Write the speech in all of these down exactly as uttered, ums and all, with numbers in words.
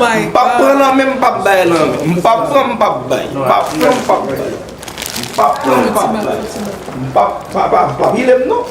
M p ap pran nan men, m p ap bay nan men. M p ap pran, m p ap bay. M p ap pran, m p ap bay. M p ap pran, m p ap bay. M p ap, pa, pa, pa pile m non.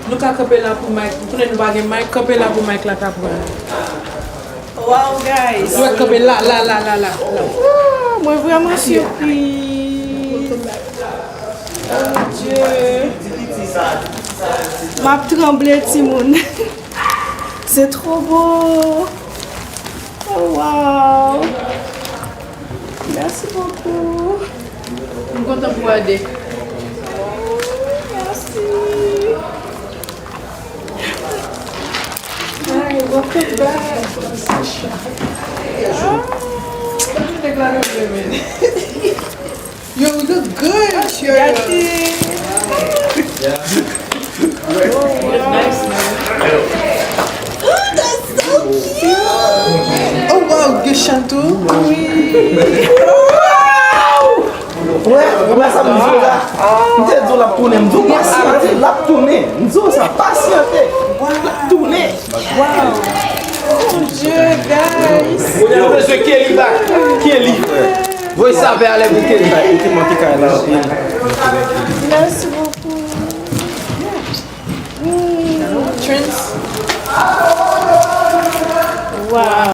Nou ka kanpe la pou Mike. Konnen nou pa gen Mike, kanpe la pou Mike la ta pran. Wow, guys. Mwen kanpe la, la, la, la, la, la. Wow, mwen vrèman sipriz. Oh mon Dieu. M ap tranble, timoun. C'est trop beau. Oh, wow. Merci beaucoup. M kontan pou Ade. Merci. Ay, welcome back. Ah. Yo, we look good, yo. Gade. Oh, wow. Oh, that's so cute. Oh, wow, gen chan tou. Wi. Wè, wè sa m di w la. M te di w l ap tounen, m di w pasyante, l ap tounen. M di w sa, pasyante. L ap tounen. Wow. Oh mon Dieu, guys. Yo, mesye, Kelly back. Kelly. Voye sapè ale pou Kelly. Li te manke kay la anpil. Merci beaucoup. Mm. Trends. Wow.